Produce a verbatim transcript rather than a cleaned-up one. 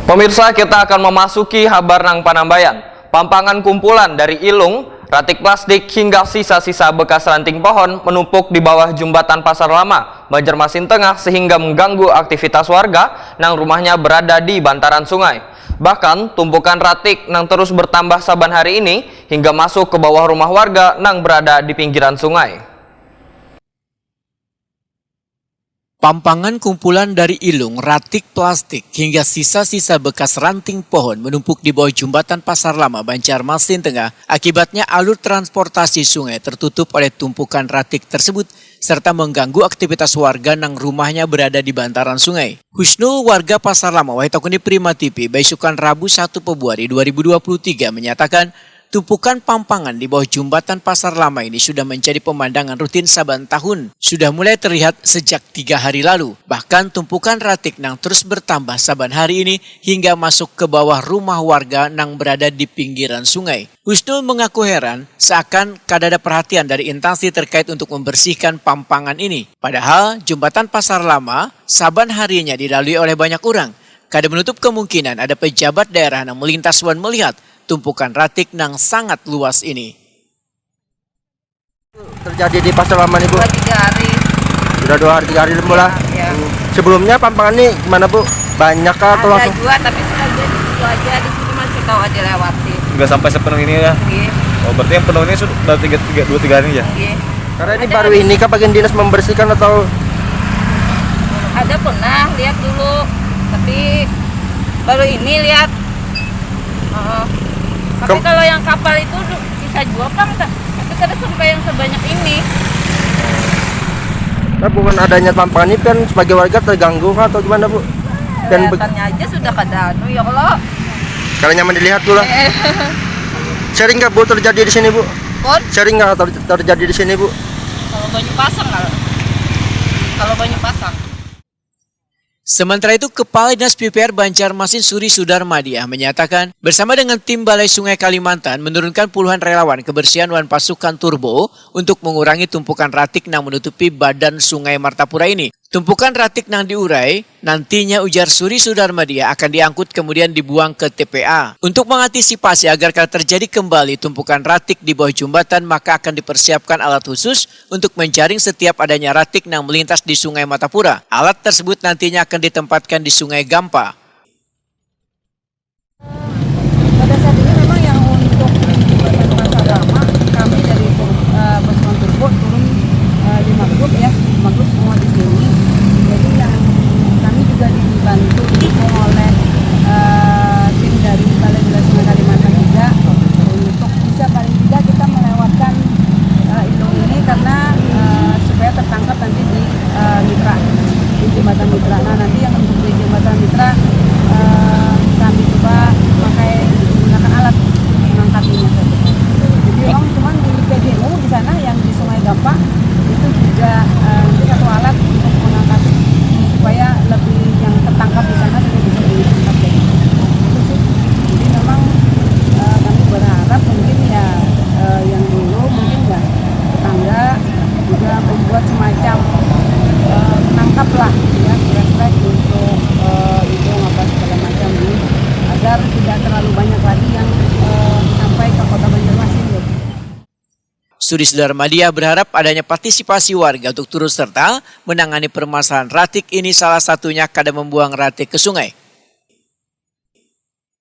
Pemirsa, kita akan memasuki habar nang panambayan. Pampangan kumpulan dari ilung, ratik plastik, hingga sisa-sisa bekas ranting pohon menumpuk di bawah Jumbatan Pasar Lama, Banjarmasin Tengah, sehingga mengganggu aktivitas warga nang rumahnya berada di bantaran sungai. Bahkan, tumpukan ratik nang terus bertambah saban hari ini hingga masuk ke bawah rumah warga nang berada di pinggiran sungai. Pampangan kumpulan dari ilung, ratik plastik, hingga sisa-sisa bekas ranting pohon menumpuk di bawah Jumbatan Pasar Lama, Banjarmasin Tengah. Akibatnya, alur transportasi sungai tertutup oleh tumpukan ratik tersebut serta mengganggu aktivitas warga nang rumahnya berada di bantaran sungai. Husnul, warga Pasar Lama, wahai takuni Prima T V, baisukan Rabu satu Februari dua ribu dua puluh tiga, menyatakan, tumpukan pampangan di bawah Jumbatan Pasar Lama ini sudah menjadi pemandangan rutin saban tahun. Sudah mulai terlihat sejak tiga hari lalu. Bahkan, tumpukan ratik nang terus bertambah saban hari ini hingga masuk ke bawah rumah warga nang berada di pinggiran sungai. Husnul mengaku heran, seakan kadada perhatian dari instansi terkait untuk membersihkan pampangan ini. Padahal, Jumbatan Pasar Lama saban harinya dilalui oleh banyak orang. Kada menutup kemungkinan ada pejabat daerah nang melintas wan melihat tumpukan ratik nang sangat luas ini. Terjadi di Pasar Lama nih, Bu? Dua tiga hari. Sudah dua hari, tiga hari, Bu, lah. Ya. Sebelumnya pampangan nih gimana, Bu? Banyak kah atau Ada langsung? Juga, tapi sebagian di situ aja, di sini masih tahu aja lewati. Nggak sampai sepenuh ini ya? Oke. Oh, berarti yang penuh ini sudah tiga, tiga, dua tiga hari ya? Oke. Karena ini Ada. Baru ini kah bagian dinas membersihkan atau? Ada pernah lihat dulu, tapi baru ini lihat. Heeh. Tapi Kem- kalau yang kapal itu du- bisa juga, Bang, ta- tapi kada sampai yang sebanyak ini. Nah, bukan adanya pampangan ini kan sebagai warga terganggu kah atau gimana, Bu? Dan be- Kelihatannya aja sudah kada anu ya kalau Karena nyaman dilihat, Bu, lah. eh, Sering nggak, Bu, terjadi di sini, Bu? pun Sering nggak ter- terjadi di sini, Bu? Kalau banyu pasang kalau kalau banyu pasang. Sementara itu, Kepala Dinas P U P R Banjarmasin, Suri Sudarmadiah, menyatakan, bersama dengan tim Balai Sungai Kalimantan menurunkan puluhan relawan kebersihan wan pasukan turbo untuk mengurangi tumpukan ratik nang menutupi badan Sungai Martapura ini. Tumpukan ratik nang diurai nantinya, ujar Suri Sudarmadiah, akan diangkut kemudian dibuang ke T P A. Untuk mengantisipasi agar kada terjadi kembali tumpukan ratik di bawah jumbatan, maka akan dipersiapkan alat khusus untuk menjaring setiap adanya ratik nang melintas di Sungai Martapura. Alat tersebut nantinya akan ditempatkan di Sungai Gampa. Pada saat ini memang yang untuk di Pasar Lama, kami dari tur- eh, pasukan turbo turun eh, lima grup ya, lima grup semua di sini. Jadi yang kami juga dibantu didukung oleh eh, tim dari Balai Wilayah Sungai Kalimantan juga untuk bisa paling tidak kita melewatkan eh, ilung ini karena eh, supaya tertangkap nanti di eh, Mitra, di jembatan Mitra. Nah, nanti yang untuk di jembatan Mitra eh, kami coba pakai menggunakan alat mengangkatnya. Jadi emang cuman di P G U di sana yang di Sungai Gampa itu juga eh, nanti satu alat untuk mengangkat supaya lebih yang tertangkap di sana juga bisa ditangkap ya. Itu sih. Jadi memang eh, kami berharap mungkin ya eh, yang dulu mungkin ya tetangga juga membuat semacam eh, menangkap lah ya, flashback untuk eh, itu apa segala macam ini agar tidak terlalu banyak lagi yang eh, sampai ke kota Banjarmasin gitu. Suri Sudarmadiah berharap adanya partisipasi warga untuk turut serta menangani permasalahan ratik ini, salah satunya kada membuang ratik ke sungai.